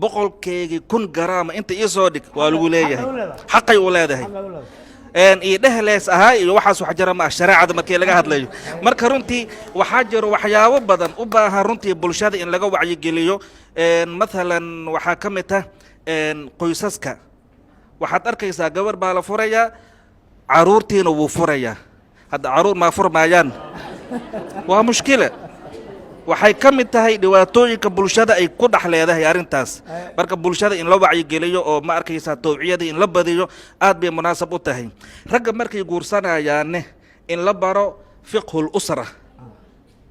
100,000 garaama inta ii soo dhig, waa lagu leeyahay. Xaqay u leedahay. Xaqay u leedahay. Xaq bay u leedahay. Iyo dhehlees ahaa iyo waxaas wax jira ma ah shareecada markii laga hadlayo. Marka runtii waxaa jiro waxyaabo badan u baahan runtii bulshada in laga wacyigeliyo. Mathalan waxaa ka mid ah qoysaska. Waxaad arkaysaa gabar baa la furayaa, caruurtiina wuu furayaa. Hadda caruur maa furmaayaan? Waa mushkila. Waxay ka mid tahay dhibaatooyinka bulshada ay ku dhex leedahay arrintaas. Marka bulshada in la wacyigeliyo oo, ma arkaysaa, tawciyada in la badiyo aad bay munaasab u tahay. Ragga markay guursanayaanne in la baro fiqhul usra,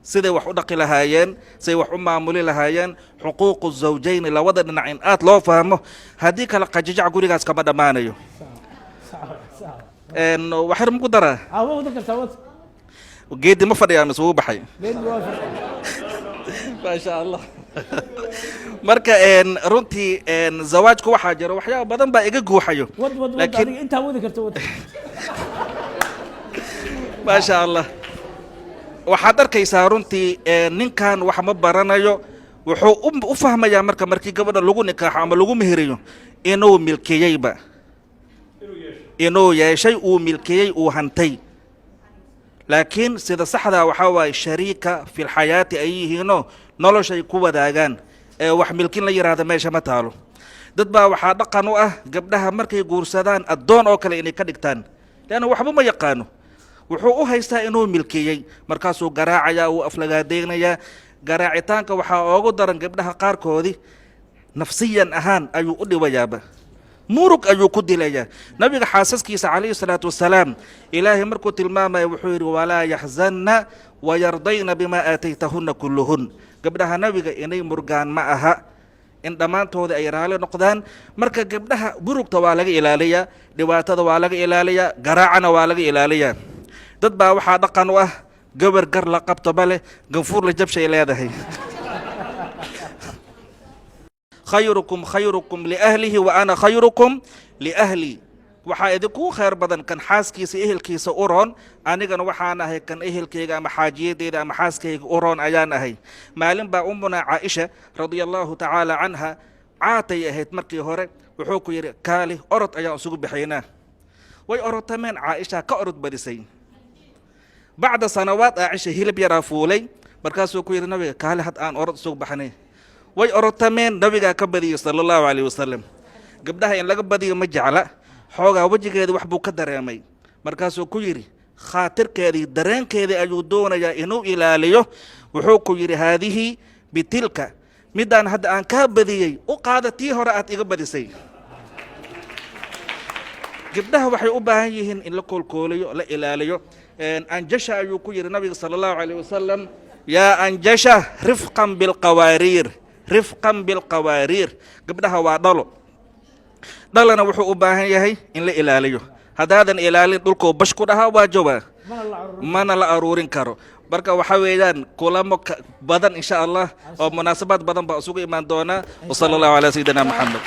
siday wax u dhaqi lahaayeen, siday wax u maamuli lahaayeen, xuquuqu zawjayni, labada dhinac in aad loo fahmo. Haddii kale qajajac gurigaas kama dhammaanayo. Sax sax. Waxyar maku daraa? Ah, waa wada kartaa, wad. Geedi ma fadhiyaa mise wuu baxay? Geedi waa fadhiya. Maasha Allah. Marka runtii zawaajku waxaa jiro waxyaaba badan baa iga guuxayo. Wad, wad, wad. Laakiin Adiga intaa wadi karta wad. Maasha Allah. Waxaad arkaysaa runtii ninkan wax ma baranayo. Wuxuu u fahmayaa marka markii gabadha lagu nikaaxo ama lagu meheriyo inuu milkiyeyba, inuu yeeshay, uu milkiyey, uu hantay. Laakiin sida saxdaa waxaa waaye shariika fi lxayaati ay yihiinoo noloshay ku wadaagaan, ee wax milkin la yidhaahda meesha ma taalo. Dad baa waxaa dhaqan u ah gabdhaha markay guursadaan addoon oo kale inay ka dhigtaan, leanna waxba ma yaqaano. Wuxuu u haystaa inuu milkiyey, markaasuu garaacayaa, uu aflagaadeynayaa. Garaacitaanka waxaa oogu daran gabdhaha qaarkoodii nafsiyan ahaan ayuu u dhibayaaba, murug ayuu ku dilayaa. Nabiga xaasaskiisa calayhi salaatu wasalaam Ilaahay markuu tilmaamaya wuxuu yidhi: "Walaa yaxzanna wayardayna bimaa aataytahunna kulluhun." Gabdhaha nabiga inay murgaan ma aha, in dhammaantooda ay raali noqdaan. Marka gabdhaha murugta waa laga ilaaliyaa, dhibaatada waa laga ilaaliyaa, garaacana waa laga ilaaliyaa. Dad baa waxaa dhaqan u ah gabar gar la qabto ma leh, ganfuur la jabshay leedahay. "Khayrukum khayrukum liahlihi wa ana khayrukum liahlii." Waxaa idinku khayr badan kan xaaskiisa, ehelkiisa u roon. Anigana waxaan ahay kan ehelkayga ama xaajiyadeyda ama xaaskayga u roon ayaan ahay. Maalin baa Ummuna Caaisha radia Allahu tacaala canha caatay ahayd markii hore. Wuxuu ku yidhi: "Kaali, orod ayaan isugu bixaynaa." Way orotameen, Caaisha ka orod badisay. Bacda sanawaad Caaisha hilib yaraa fuulay. Markaasuu ku yidhi nabiga: "Kaali, had aan orod isugu baxnay." Way orotameen, nabigaa ka badiyey sala Allahu calayh wasalam. Gabdhaha in laga badiyo ma jecla. Xoogaa wejigeedii wax buu ka dareemay. Markaasuu ku yidhi, khaatirkeedii, dareenkeedii ayuu doonayaa inuu ilaaliyo. Wuxuu ku yidhi: "Haadihi bitilka, middaan hadda aan kaa badiyey u qaada tii hore aad iga badisay." Gabdhaha waxay u baahan yihiin in la koolkooliyo, la ilaaliyo. Anjasha ayuu ku yidhi nabiga sala Allahu calayh wasalam: "Yaa Anjasha, rifqan bilqawaariir, rifqan bilqawaariir." Gabdhaha waa dhalo, dhalana wuxuu u baahan yahay in la ilaaliyo. Haddaadan ilaalin, dhulkuu bash ku dhahaa, waa jawaa. Mana la aruurin. Mana la aruurin karo. Marka waxaa weeyaan kulamo badan insha Allah oo munaasabaad badan baa isugu imaan doonaa. Wasala Allahu calaa sayidina Maxamed.